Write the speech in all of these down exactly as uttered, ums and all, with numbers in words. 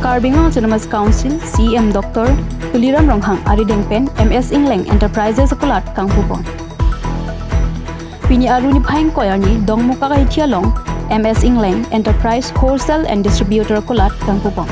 Karbi Anglong Autonomous Council C E M Doctor Tuliram Ronghang arideng pen M S Ingleng Enterprises akulat kangpupon. Pini aru niphai ingkoi arni Dongmukak ahithi along M S Ingleng Enterprise Wholesale and Distributor akulat kangpupon.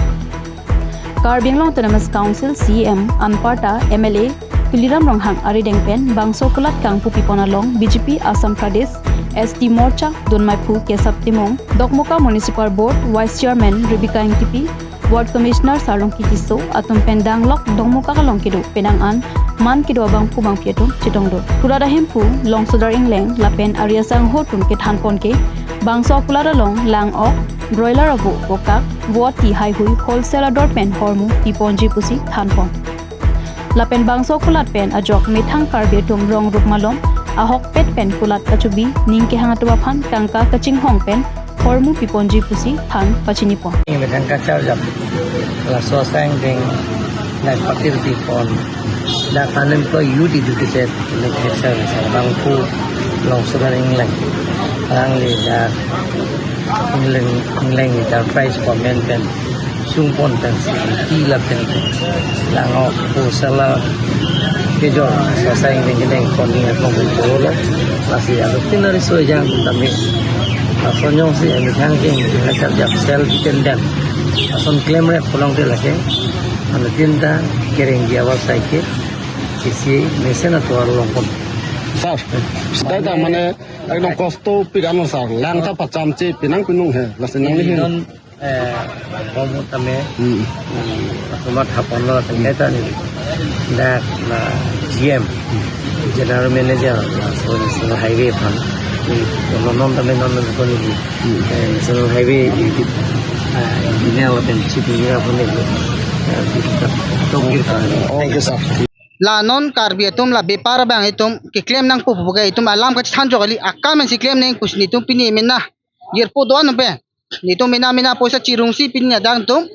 Karbi Anglong Autonomous Council C E M anparta M L A Tuliram Ronghang arideng pen bangso akulat kangpupipon along B J P Assam Pradesh S T Morcha donmaiphu Kesap Timung, Dokmoka Municipal Board Vice Chairman Rebecca Engtipi, Ward Commissioner Sarlongki Tisso atum pen danglok Dongmukak along kedo penang an man kedo abangphu bangphi atum chetongdun. Kurat ahemphu Longsodar Ingleng lapen ari asangho atum kethanpon ke bangso akulat along lang-ok, broiler avo, vokak, voti haihui wholesale ador pen hormu piponji pusi thanpon. Lapen bangso akulat pen ajok methang Karbi atum rong rup malom ahokpet pen kulat kachubi ning kehang atum aphan tangka kachinghong pen hormu piponji pusi than pachinipon. Methang kacharjap laso asai angdeng dak pakirpipon dak unemployed youth educated, educated service abangphu Longsodar Ingleng, alangli dak Ingleng, Ingleng Enterprise government pen sungpon pensi, ti lapen lang-ok wholesale kejor, laso asai angdeng kedengpon ning aklong pun cholo, lasi alutin ari soi jang tame, lason jongsi methang ke kacharjap self dependent, lason klemrek pulote lake, alutin ta kerengji awar sai ke, isi mesen atovar longpon. Sir, sir, ta mane ekdom kosto pik ano sir, lang ta pacham che pinang pinung he, lasi nangli hin. Non, eh, kom tame, Hmm. eh, asomat hapon lo, Hmm. kaita ni, dak la G M, General Manager, laso National Highway aphan, eh, non non tame non non ko ni, Hmm. eh, National Highway, eh, engineer lapen chief engineer aphan ni, eh, tokir kan. Thank you, sir. La non Karbi atum la bepar abang itum keklem nangpo pu ke itum alam kachethan jok kali, akam pensi klem nang pusi netum pini mena jirpo do-an pen. Netum mena mena poisa chirungsi pini adang atum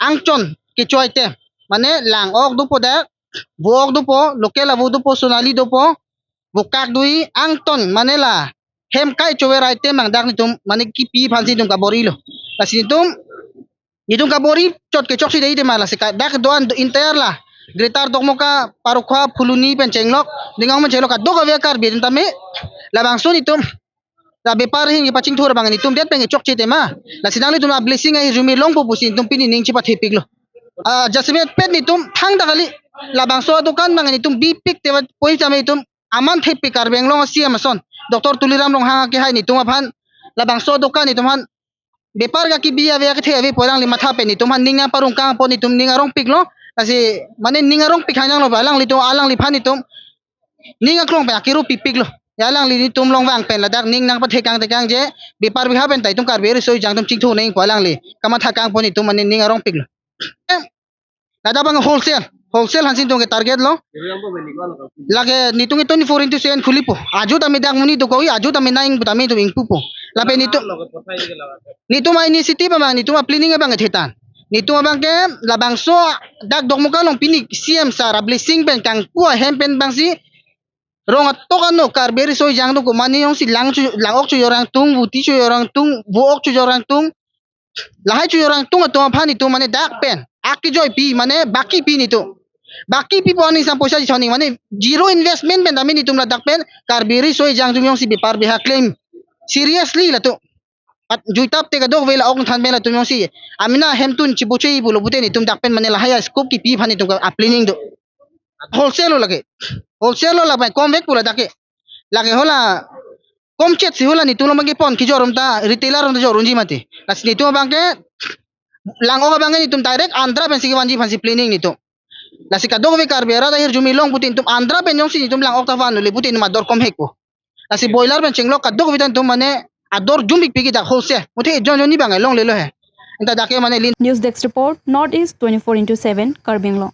angchon kechoi te. Mane lang-ok dopo dak, vo-ok dopo, local avo dopo, Sonali dopo, vokak do-i, angton mane la hem kai chover item abang dak netum mane kipi aphansi netum kabor-ilo. Lasi netum netum kabor-i chot ke choksi dei de ma, lasi ka dak do-an do entire la Greater Dokmoka, Parokhowa, Phuloni pen chenglok, Dingang pen chenglok kadokave Karbi atum tame labangso netum la bepar ahin kepachingthur abang netum det pen kechokche tema. Lasi nanglitum a-blessing ahirjume longpo pusi netum pini ning chepathepiklo. Ah, jasemet pet netum thangta kali, labangso adokan abang netum bipik te vat poi tame netum aman thepik Karbi Anglong a-C E M ason Doctor Tuliram Ronghang akehai netum aphan labangso adokan netum aphan bepar kakibi ave akethe ave pu alangli matha pen netum aphan ning nangparong kangpon, netum ning arongpiklo. Lasi mane ning arongpik hang nanglo, alanglitum alangliphan netum ning aklong pen akiru pipiklo. Ya alangli netum along vang pen ladak ning nangpathe kangte kangje, bepar beha pen ta itum Karbi riso-ejang atum chingthur nangpo, alangli kamatha kangpon netum mane ning arongpiklo. Ladak abang wholesale, wholesale aphansi netum ke target lo. Lake netum ke twenty-four into seven khulipo. Ajo tame dak monit dokok-i, ajo tame nang pu tame netum ingpupo. Lapen netum, netum a-initiative abang, netum a-planning abang kethe tang. Netum abang ke labangso dak Dokmoka along pini C E M sir a-blessing pen kangpu ahem pen abangsi rong atok ano Karbi riso-ejang atum komane jongsi lang chu, lang-ok chojor angtung, voti chojor angtung, vo-ok chojor angtung, lahai chojor angtung atum aphan netum mane dak pen akijoipi mane baki pi netum. Baki pipo aning sang poisa chesong ning mane zero investment pen tame netum ladak pen Karbi riso-ejang atum jongsi bepar beha klem seriously latum. At juitap te kadokave la-ok than pen latum jongsi amena hemtun chibuche pulo pute netum dak pen mane lahai a-scope kipi aphan netum ka a-planning do. Wholesale lo lake. Wholesale lo lapen komvek pu ladak ke. Lake hala komchet si hala netum along abang kepon kejor atum ta retailer atum ta jor unji mati. Lasi netum abang ke lang-ok abang ke netum direct Andhra pensi kevanji aphansi planning netum. Lasi kadokave Karbi arat ahirjume long pute netum Andhra pen jongsi netum lang-ok ta van le pute netum ador komhekpo. Lasi broiler pen chenglok kadokave ta netum mane ador jumpikpik dak wholesale. Muthe jon jon ni abang longlelo he. Anta dak ke mane lin. News Desk Report, North East twenty-four into seven, Karbi Anglong.